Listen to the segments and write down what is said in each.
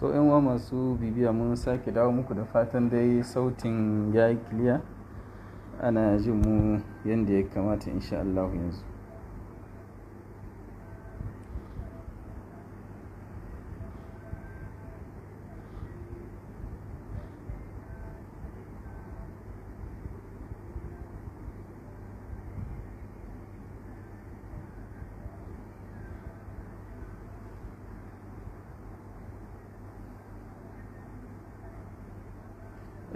To yan uwa masu bibiya, mun sake dawo muku da fatan dai sautin ya yi clear, ana jin mu yadda ya kamata insha Allah yanzu.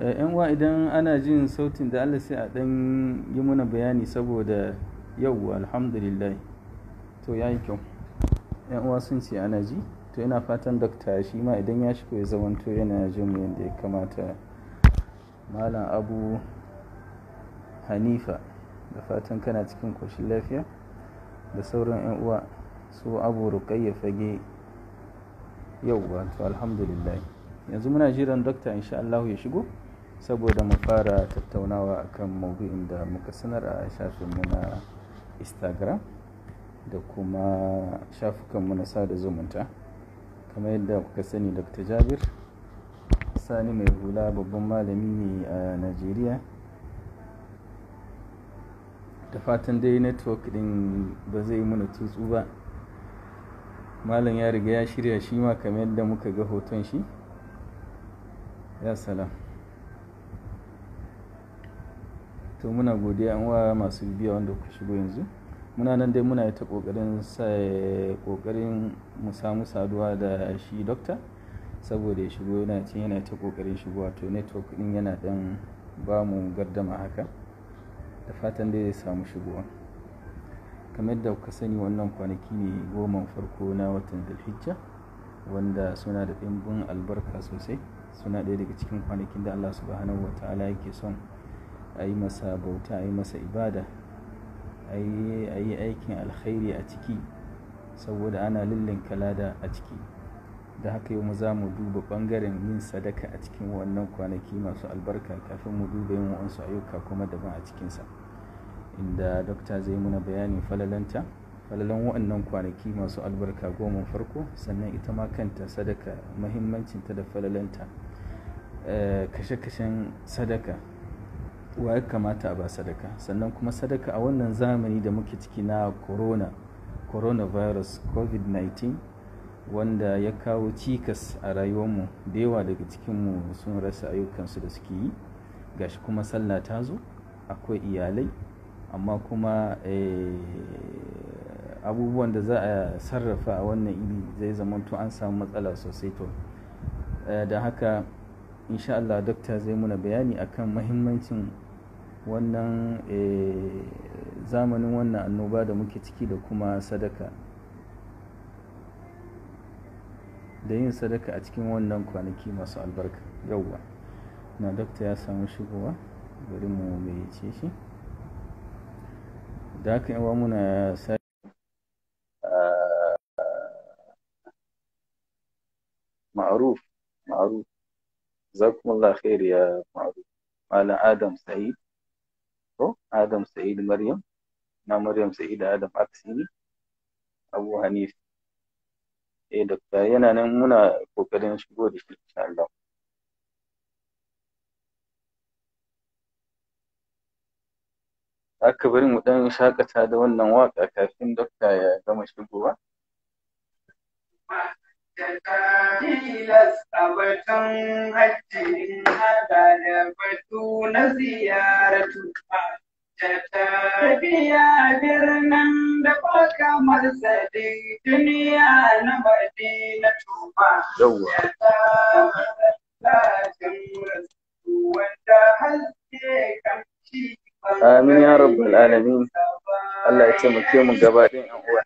Yan uwa, idan ana jin sautin da Allah, sai a dan yi muna bayani saboda yau. Alhamdulillah, to ya yi kyau, yan uwa sun ce ana ji. To ina fatan dokta shi ma idan ya shigo ya zamanto yana jin mu yadda ya kamata. Malam Abu Hanifa, da fatan kana cikin koshin lafiya, da sauran yan uwa su Abu Ruqayya Fage. Yauwa, to alhamdulillah, yanzu muna jiran dokta insha Allah ya shigo saboda mu fara tattaunawa akan maudu'in da muka sanar a shafinmu na Instagram da kuma shafukanmu na sada zumunta. Kamar yadda kuka sani, Dr. Jabir Sani Mai Hula babban malami ne a Najeriya. Da fatan dai network din ba zai muna tutsu ba. Malam ya riga ya shirya shi ma, kamar yadda muka ga hoton shi. Ya salam. To muna godiya an wa masu bibiya wanda kuka shigo yanzu. Muna nan dai muna ta kokarin sai kokarin mu samu saduwa da shi dokta saboda ya shigo. Yana cin yana ta kokarin shigowa, to network din yana dan ba mu gardama haka. Da fatan dai zai samu shigowa. Kamar yadda kuka sani, wannan kwanaki ne 10 farko na watan Zulhijja, wanda suna da ɗimbin albarka sosai. Suna ɗaya daga cikin kwanakin da Allah Subhanahu wa Ta'ala yake son a yi masa bauta, a yi masa ibada, a yi aikin alkhairi a ciki, saboda ana lullunka lada a ciki. Da haka yau mu za mu duba ɓangaren yin sadaka a cikin wannan kwanaki masu albarka, kafin mu duba yin wasu ayyuka kuma daban a cikinsa, inda dokta zai muna bayanin falalanta, falalan waɗannan kwanaki masu albarka 10 farko, sannan ita ma kanta sadaka, mahimmancinta da falalanta, kashe-kashen sadaka, wa ya kamata a ba sadaka, sannan kuma sadaka a wannan zamani da muke ciki na coronavirus, COVID-19, wanda ya kawo cikas a rayuwarmu. Da yawa daga cikinmu sun rasa ayyukansu da suke yi, gashi kuma sallah ta zo, akwai iyalai, amma kuma abubuwan da za a sarrafa a wannan iri zai zamanto an samu matsala sosai. To da haka insha Allah dokta zai muna bayani akan mahimmancin wannan zamanin, wannan annoba da muke ciki, da kuma sadaka, da yin sadaka a cikin wannan kwanaki masu albarka. Yauwa, na dokta ya samu shigowa, bari mu gayyace shi. Da haka yawa muna sa Ma'ruf, Ma'ruf, jazakumullah khair ya Ma'ruf. Malam Adam Sa'id, ko Adam Sa'id, Maryam na Maryam Sa'id Adam Aksini, Abu Hanif. Eh, dokta yana nan, muna kokarin shigo da shi insha Allah. Haka bari mu dan shakata da wannan waka kafin dokta ya gama shigowa. Tilas a batun hajji in haɗa da batu na ziyaratu ta tafiya birnin da ba kamar sadi duniya na Madina tuma. Yawwa. Wanda haske kamshi. Amin ya rabbal alamin. Allah ya taimake mu gaba ɗayan yan uwa.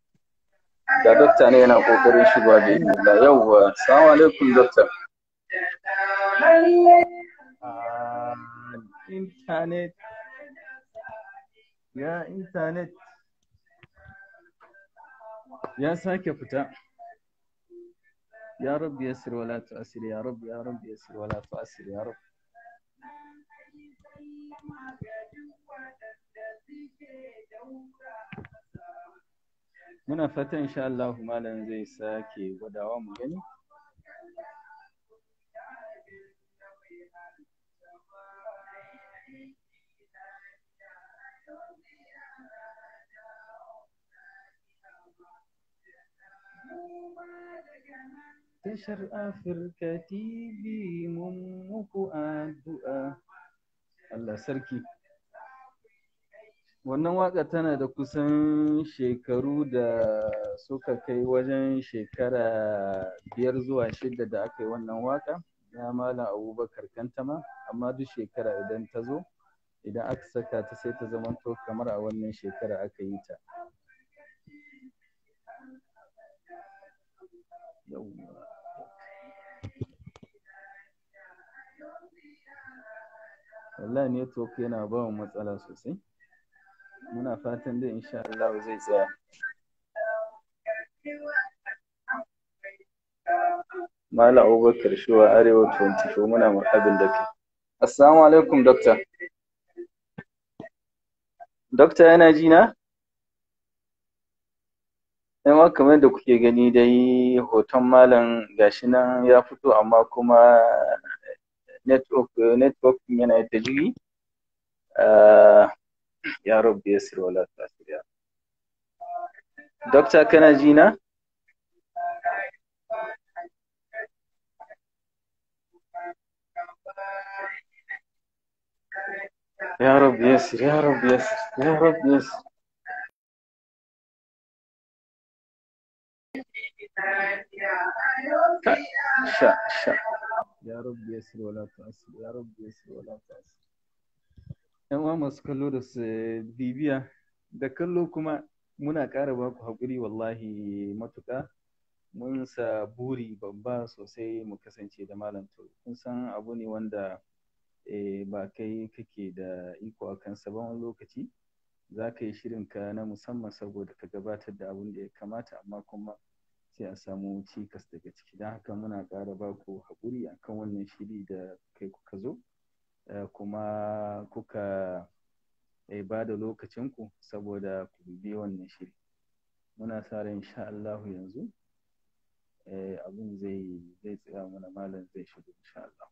Ga dokta ne yana kokarin shigowa da idinillah. Yawwa, assalamu alaikum dokta. Internet, ya internet ya sake fita. Ya rabbi yassir wala tu'assir, ya rabbi, ya rabbi yassir wala tu'assir, ya rabbi. Muna fatan insha Allah malam zai sake gwadawa mu gani. Tashar Afirka TV mun muku addu'a. Allah sarki. Wannan waƙa tana da kusan shekaru da suka kai wajen shekara 5 zuwa 6 da aka yi wannan waƙa na Malam Abubakar Kantama, amma duk shekara idan ta zo, idan aka saka ta, sai ta zamanto kamar a wannan shekara aka yi ta. Yawwa. Wallahi network yana ba mu matsala sosai. Muna fatan dai insha Allah zai tsaya. Malam Abubakar Shuwa, Arewa 24, muna marhabin da kai. Assalamu alaikum, doctor. Doctor yana ji na? Yan kamar da kuke gani dai, hoton malam gashi nan ya fito, amma kuma network yana ta juyi. Ya rabbi yassir wala tu'assir ya. Doctor, kana ji na? Ya rabbi yassir, ya rabbi yassir, ya rabbi yassir. Sha sha. Ya rabbi yassir wala tu'assir, ya rabbi yassir wala tu'assir. Yan uwa masu kallo da su bibiya da kallo kuma, muna ƙara ba ku haƙuri wallahi matuƙa. Mun sa buri babba sosai mu kasance da malam. To kun san abu ne wanda ba kai kake da iko a kansa ba. Wani lokaci za ka yi shirinka na musamman saboda ka gabatar da abun da ya kamata, amma kuma sai a samu cikas daga ciki. Don haka muna ƙara ba ku haƙuri akan wannan shiri da kai kuka zo kuma kuka ba da lokacinku saboda ku bibiyi wannan shiri. Muna sa ran insha Allahu yanzu abun zai tsaya mana, malam zai shigo insha Allah.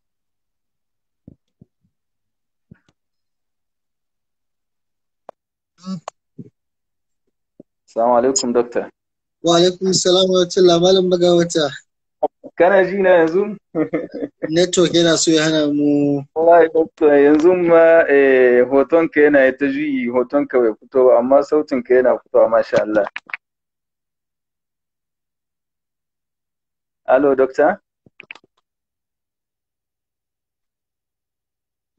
Assalamu alaikum, doctor. Wa alaikum salam wa rahmatullah, malam Bagawata. Kana ji na yanzu? Network yana so ya hana mu. Wallahi doctor, yanzu ma hoton ka yana ta juyi, hoton ka bai fito ba, amma sautin ka yana fitowa, masha Allah. Hello, doctor?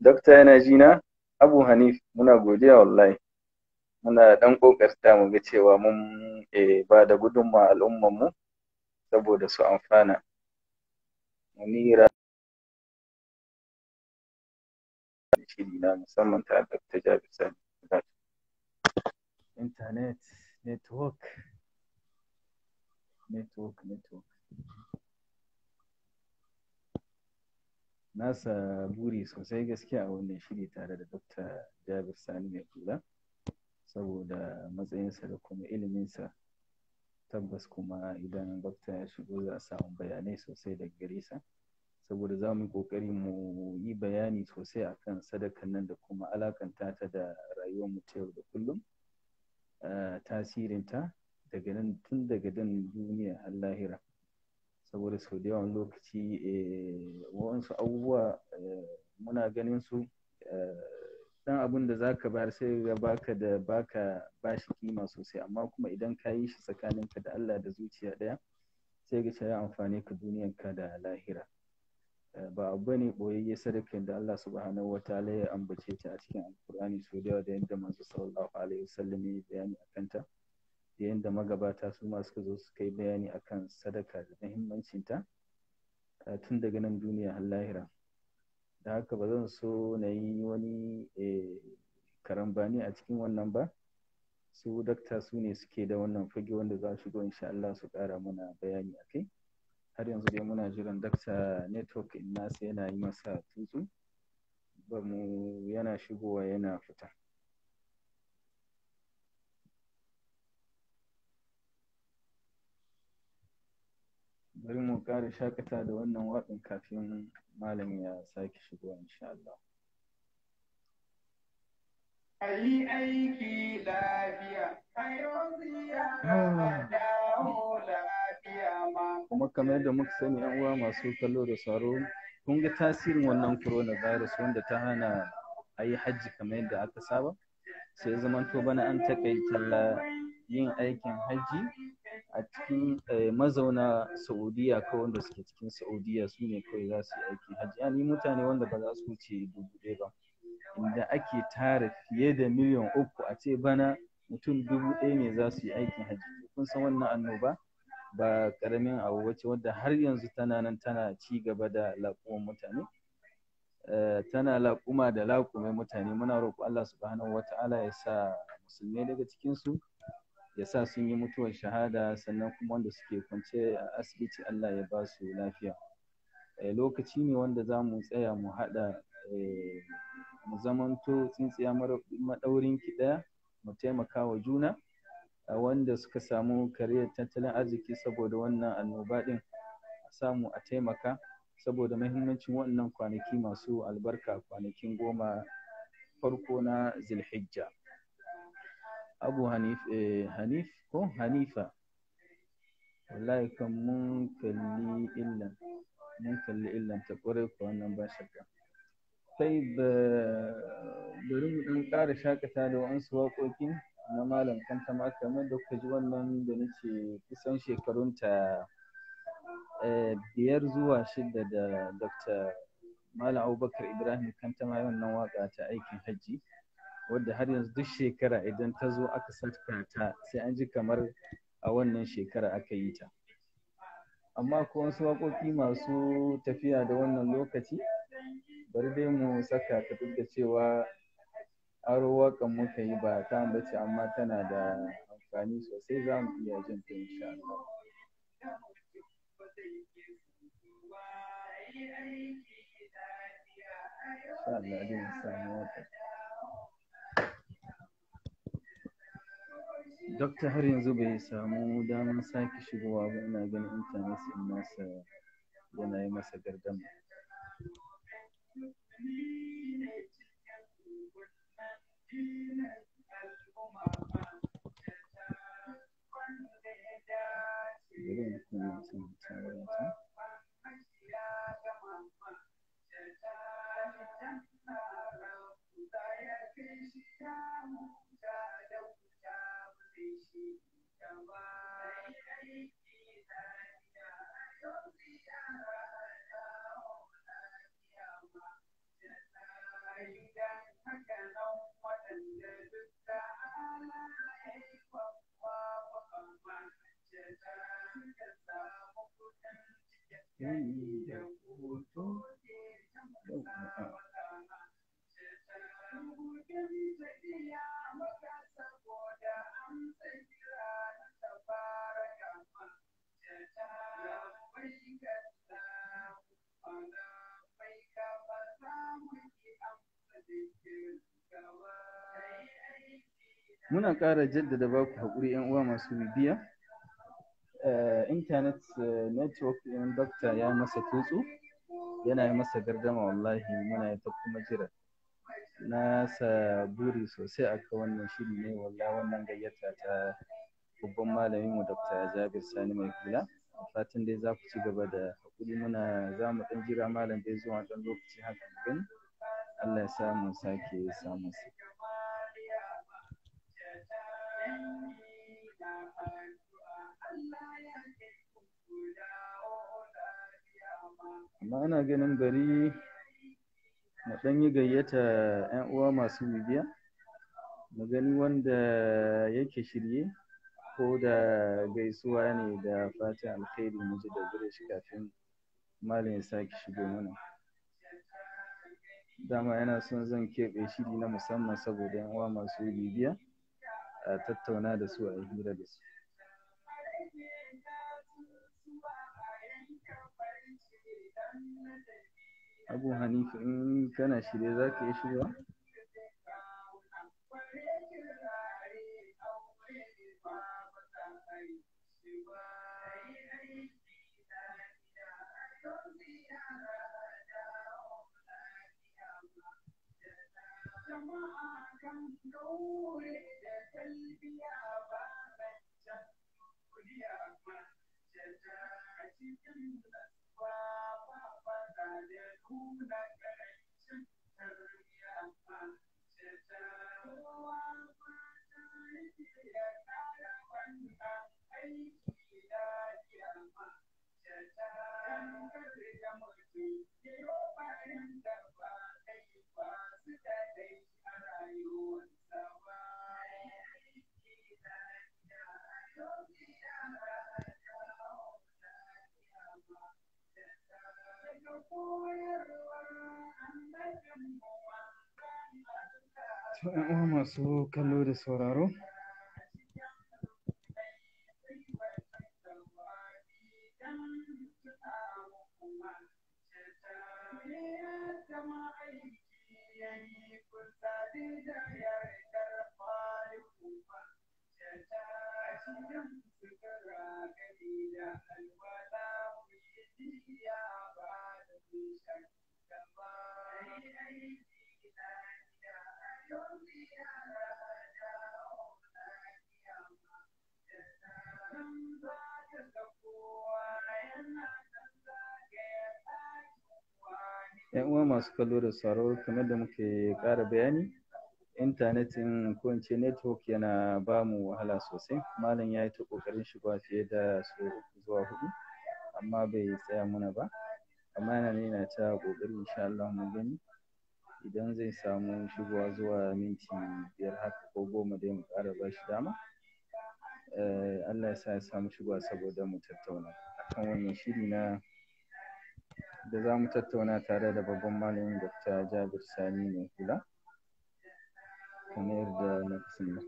Doctor yana ji na? Abu Hanif, muna godiya wallahi. Muna dan kokarta mu ga cewa mun ba da gudunmawa al'ummar mu saboda su amfana. Munira shiri na musamman ta Dr. Jabir Sani. Internet, network, network, network. Nasa buri sosai gaskiya a wannan shiri tare da Dr. Jabir Sani Mai Hula, saboda matsayinsa da kuma iliminsa. Tabbas kuma idan dokta ya shigo za a samu bayanai sosai daga gare sa, saboda za mu yi ƙoƙari mu yi bayani sosai akan sadakan nan da kuma alakanta ta da rayuwar mu ta yau da kullum, tasirinta daga nan, tun daga nan duniya har lahira. Saboda sau da yawan lokaci waɗansu abubuwa muna ganin su dan abun da zaka bayar sai ga baka da baka bashi kima sosai, amma kuma idan ka yi shi tsakaninka da Allah da zuciya ɗaya, sai ga ya amfane ka duniyanka da lahira. Ba abu bane boyayye sadakan da Allah subhanahu wataala ya ambace ta a cikin Alkur'ani sau da yawa, da yadda manzo sallallahu alaihi wasallam ya yi bayani akan ta, da yadda magabata su ma suka zo suka yi bayani akan sadaka da muhimmancinta tun daga nan duniya har lahira. Da haka ba zan so na yi wani karambani a cikin wannan ba. Su dakta su ne suke da wannan fage wanda za su shigo insha Allah su ƙara mana bayani a kai. Har yanzu dai muna jiran dakta, network in nasa yana yi masa tutsu, ba mu yana shigowa yana fita. Bari mu ƙara shakata da wannan waƙan kafin malam ya sake shigowa insha Allah. Ayi aiki lafiya, ayo ziyara, dawo lafiya ma. Kuma kamar yadda muka sani, yan uwa masu kallo da sauraro, kun ga tasirin wannan coronavirus wanda ta hana a yi hajji kamar yadda aka saba. Sai zamanto bana an taƙaita yin aikin hajji a cikin mazauna Saudiya kawai, wanda suke cikin Saudiya su ne kawai za su yi aikin hajji. Yani mutane wanda ba za su wuce 1000 ba. Inda ake tara fiye da miliyan 3, a ce bana mutum 1000 ne za su yi aikin hajji. Kun san wannan annoba ba ƙaramin abu bace, wadda har yanzu tana nan tana ci gaba da laƙuman mutane. Tana laƙuma da laƙume mutane. Muna roƙo Allah Subhanahu wa Ta'ala ya sa musulmai daga cikinsu, ya sa sun yi mutuwar shahada, sannan kuma wanda suke kwance a asibiti Allah ya ba su lafiya. Lokaci ne wanda za mu tsaya mu haɗa, mu zamanto tsintsiya maɗaurin ki ɗaya, mu taimaka wa juna. Wanda suka samu kariyar tattalin arziki saboda wannan annoba ɗin, a samu a taimaka saboda muhimmancin wannan kwanaki masu albarka, kwanakin 10 farko na Zilhijja. Abu Hanif, Hanif ko Hanifa, wallahi kan mun kalli illan ta ƙwarai ko, wannan ba shakka. Sai bari mu ɗan ƙara shakata da waɗansu waƙoƙi na Malam Kantama. Kamar da kuka ji wannan da nace kusan shekarunta 5 zuwa 6 da Dr. Malam Abubakar Ibrahim Kantama wannan waƙa ta aikin hajji, wadda har yanzu duk shekara idan ta zo aka saka ta sai an ji kamar a wannan shekara aka yi ta. Amma ko wasu waƙoƙi masu tafiya da wannan lokaci, bari dai mu saka ta, duk da cewa aro waƙan muka yi ba ta bace, amma tana da amfani sosai, za mu iya jin ta insha Allah. Insha Allah dai mu samu waƙar. Dokta har yanzu bai samu damar sake shigowa ba, ina ganin intanet ɗin nasa yana yi masa gardama. Bari in kunna ta wayata. Yayi da hoto, yawwa. Muna ƙara jaddada baku haƙuri, 'yan uwa masu bibiya. Internet network ɗin dokta ya masa tutsu, yana yi masa gardama wallahi, muna ta kuma jira. Na sa buri sosai akan wannan shiri ne wallahi, wannan gayyata ta babban malamin mu Dr. Jabir Sani Mai Hula. Fatan dai za ku ci gaba da haƙuri, muna za mu ɗan jira malam dai zuwa ɗan lokaci haka mu gani. Allah ya sa mu sake samun sa. Amma ina ganin bari mu ɗan yi gayyata 'yan uwa masu bibiya, mu gani wanda yake shirye, ko da gaisuwa ne da fatan alkhairi mu ji da gare shi kafin malam ya sake shigo mana. Dama yana son zan keɓe shiri na musamman saboda 'yan uwa masu bibiya, a tattauna da su, a yi hira da su. Abu Hanifa, in kana shirye za ka iya shigowa? To ‘yan uwa masu kallo da sauraro, ‘yan uwa masu kallo da sauraro, kamar da muke ƙara bayani, intanetin ko in ce network yana ba mu wahala sosai. Malam ya yi ta ƙoƙarin shigowa fiye da sau uku zuwa huɗu, amma bai tsaya mana ba. Amma yana nan yana ta ƙoƙari, insha Allah mun gani idan zai samu shigowa zuwa minti 5 haka ko 10 dai mu ƙara ba shi dama. Allah ya sa ya samu shigowa saboda mu tattauna akan wannan shiri na da za mu tattauna tare da babban malamin Dr. Jabir Sani Mai Hula, kamar yadda na sani.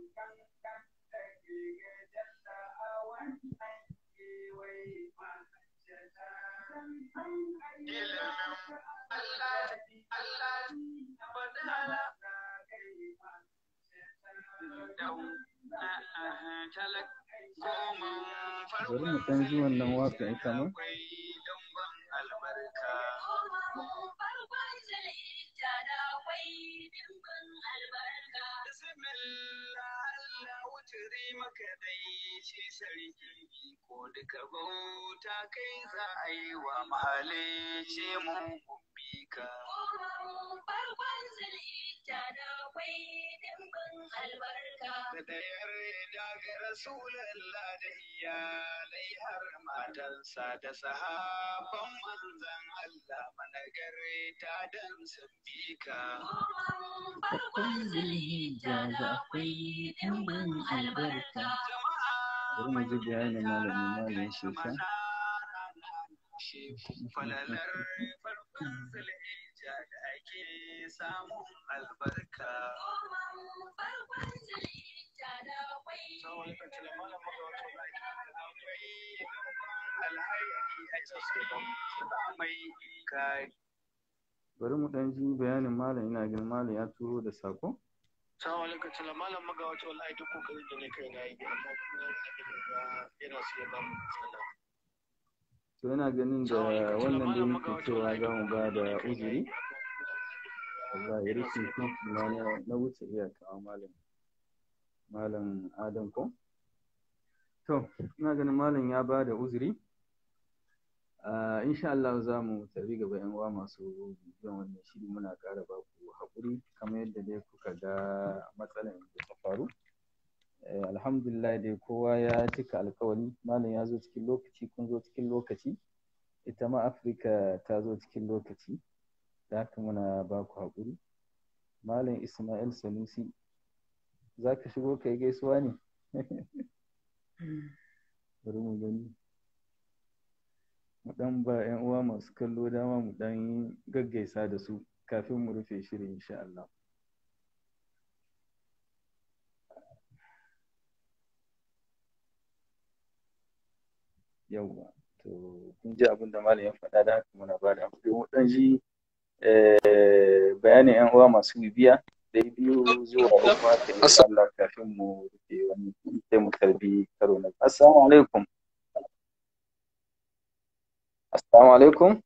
Bari mu ɗan ji wannan waƙa ita ma. Duka bauta kai za a yi wa mahalicci mu bi ka. Farkon zulhijja da akwai dimbin albarka. Da yarda ga Rasulallah da iyalai har matansa da sahaban manzan Allah managarta dan sun bi ka. Farkon zulhijja da akwai dimbin albarka. Bari mu ji bayanin malami malam Shesha. Falalar farkon zulhijja da ake samun albarka. Farkon zulhijja da akwai Alhairi a cikin mai kari. Bari mu ɗan ji bayanin malam, ina ganin malam ya turo da saƙo. Assalamu alaikum salam, malam Magawaci, wallahi duk kokarin da ne kai na yi, amma kuma yana so ya bamu matsala. To ina ganin da wannan dai muke cewa za mu ba da uzuri. Wallahi rashin kirki ma na wuce iyaka malam. Malam Adam ko? To ina ganin malam ya ba da uzuri. Insha Allah za mu tafi gaba, ‘yan uwa masu bibiyan wannan shiri, muna ƙara ba ku haƙuri kamar yadda dai kuka ga matsalar da ta faru. Alhamdulillah dai kowa ya cika alkawari, malam ya zo cikin lokaci, kun zo cikin lokaci, ita ma Afirka ta zo cikin lokaci, da haka muna ba ku haƙuri. Malam Ismail Sanusi, za ka shigo ka yi gaisuwa ne? Bari mu gani. Mu ɗan ba ‘yan uwa masu kallo dama mu ɗan gaggaisa da su kafin mu rufe shirin insha Allah. Yawwa, to kun ji abin da malam ya faɗa, da haka muna ba da haƙuri. Mu ɗan ji bayanin ‘yan uwa masu bibiya ɗaya, biyu zuwa uku haka insha Allah kafin mu rufe wannan sai mu tarbi karo na. Assalamu alaikum. Assalamu alaikum.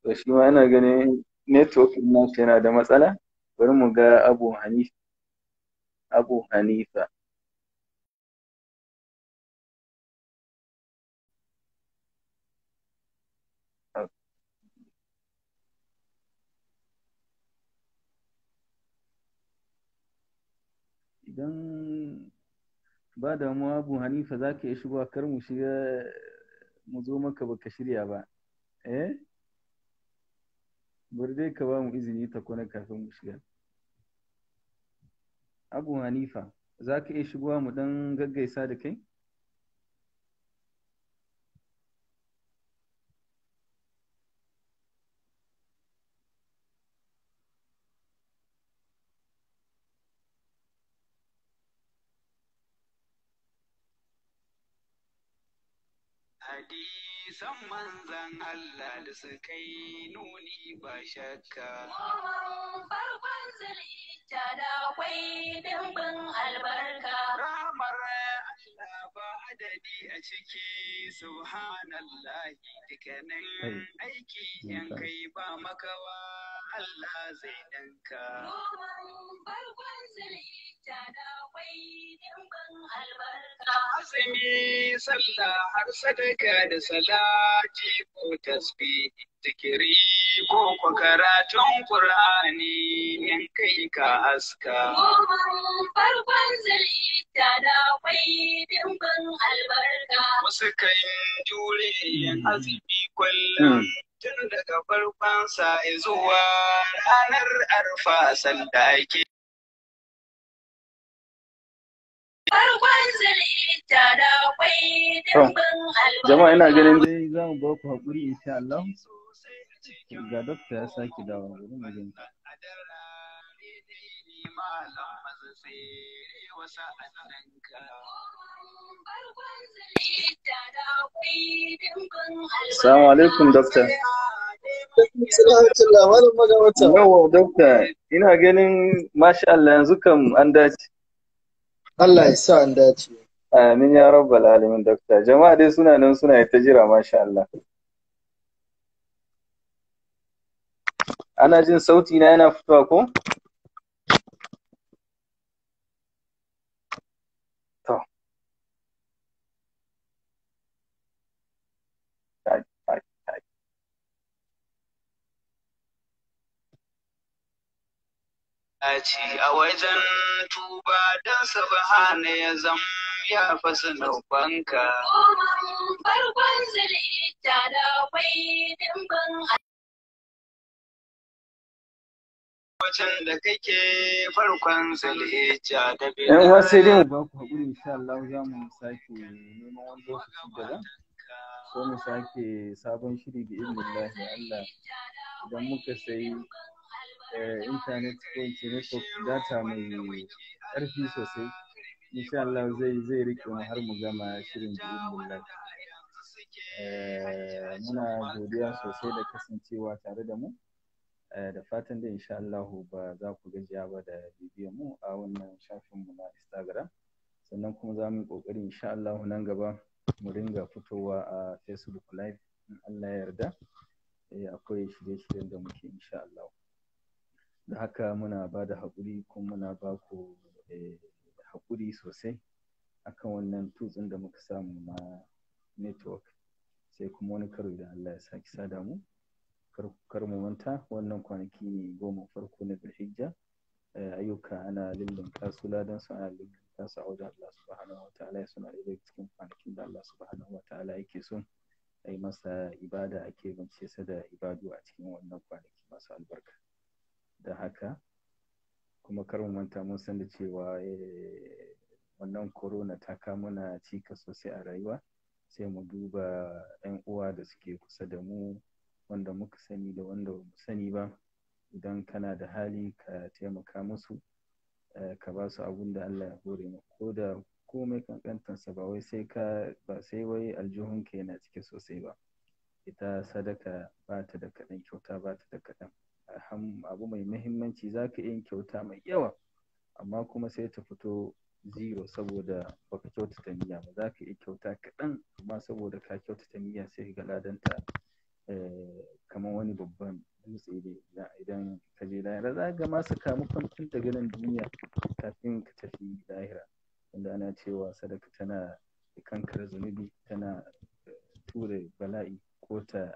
To shi ma ina ganin network ɗin nashi yana da matsala. Bari mu ga Abu Hanifa. Abu Hanifa. Idan ba damuwa Abu Hanifa za ka iya shigowa, kar mu shiga mu zo maka baka shirya ba. Eh? Bari dai ka ba mu izini ta kwana kafin mu shiga. Abu Hanifa, za ka iya shigowa mu dan gaggaisa da kai? Hadisan manzan Allah da suka yi nuni ba shakka. Goman farkon zulhijja da akwai dimbin albarka. Ramar Allah ba adadi a ciki, subhanallahi, dukkanin aiki in kai ba makawa Allah zai danka. Goman farkon zulhijja da akwai dimbin albarka. Azumi, sallah, har sadaka da salati ko tasbih, zikiri ko ko karatun Qur'ani in kai ka haska. Goman farkon zulhijja da akwai dimbin albarka. Wasu kan jure yin azumi kullum tun daga farkon sa zuwa ranar Arfa sanda ake Farkon zulhijja da akwai dimbin albarka. Jama'a, ina ganin dai za mu ba ku haƙuri insha Allah. Sosai a cikin Ga dokta ya sake dawowa, bari mu gani. A darare dai malam maza tsere wasa annanka. Farkon zulhijja da akwai dimbin albarka. Assalamu alaikum, dokta. Alhamdulillah, malam magabata. Yawwa dokta, ina ganin masha Allah yanzu kam an dace. Allah ya sa an dace. Amin ya rabbal alamin, dokta. Jama'a dai suna nan suna ta jira, masha Allah. Ana jin sauti na yana fitowa ko? To. Ai, ai, ai. Ci a wajen tuba don subhana ya zam ya fasa naubanka. Goman farkon zulhijja da akwai dimbin Lokacin da kake farkon zulhijja da Yan uwa, sai dai mu ba ku haƙuri, insha Allah za mu sake neman wani lokaci daban ko mu sake sabon shiri bi idnillahi Allah idan muka sayi internet ko in ce network data mai ƙarfi sosai, insha Allah zai rike mu har mu gama shirin bi idnillahi. Muna godiya sosai da kasancewa tare da mu. Da fatan da insha Allah ba za ku gajiya ba da bibiyar mu a wannan shafin mu na Instagram. Sannan kuma za mu yi ƙoƙari insha Allah nan gaba mu ringa fitowa a Facebook Live in Allah ya yarda. Akwai shirye-shiryen da muke insha Allah. Da haka muna ba da haƙuri kuma muna ba ku haƙuri sosai akan wannan tutsun da muka samu na network. Sai kuma wani karo idan Allah ya sake sada mu. Kar mu manta, wannan kwanaki ne 10 farko na Zulhijja. Ayyuka ana lullunka su, ladan su ana lullunka su a wajen Allah subhanahu wa ta'ala. Suna ɗaya daga cikin kwanakin da Allah subhanahu wa ta'ala yake so a yi masa ibada, ake bance sa da ibadu a cikin wannan kwanaki masu albarka. Da haka kuma kar mu manta, mun san da cewa wannan corona ta kawo mana cikas sosai a rayuwa. Sai mu duba 'yan uwa da suke kusa da mu, wanda muka sani da wanda ba mu sani ba. Idan kana da hali ka taimaka musu, ka ba su abun da Allah ya hore maka, ko da komai kankantansa, ba wai sai ka ba sai wai aljihunka yana cike sosai ba. Ita sadaka ba ta da kaɗan, kyauta ba ta da kaɗan. Abu mai muhimmanci, za ka iya yin kyauta mai yawa amma kuma sai ta fito zero saboda baka kyautata niyya ba. Za ka iya kyauta kaɗan amma saboda ka kyautata niyya sai ka ga ladanta kamar wani babban dutse ne. Idan ka je lahira za ka ga ma sakamakon tun daga nan duniya kafin ka tafi lahira, wanda ana cewa sadaka tana kankare zunubi, tana ture bala'i ko ta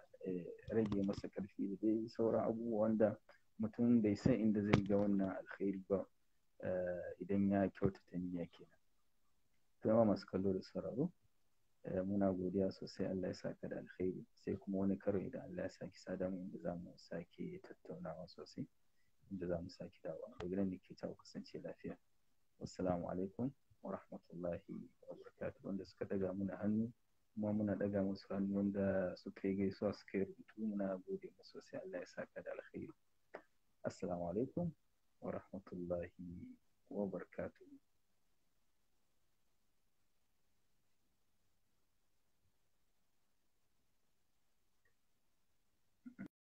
rage masa ƙarfi da dai sauran abubuwa wanda mutum bai san inda zai ga wannan alkhairi ba. Idan ya kyautata niyya kenan. To yawa masu kallo da sauraro, muna godiya sosai, Allah ya saka da alkhairi, sai kuma wani karo idan Allah ya sake sada mu inda za mu sake tattaunawa sosai, inda za mu sake dawowa. Daga nan nake cewa kasance lafiya. Wassalamu alaikum wa rahmatullahi wa barakatuh. Wanda suka daga muna hannu kuma muna daga musu hannu, wanda suka yi gaisuwa, suka yi rubutu, muna gode musu sosai, Allah ya saka da alkhairi. Assalamu alaikum wa rahmatullahi wa barakatuh.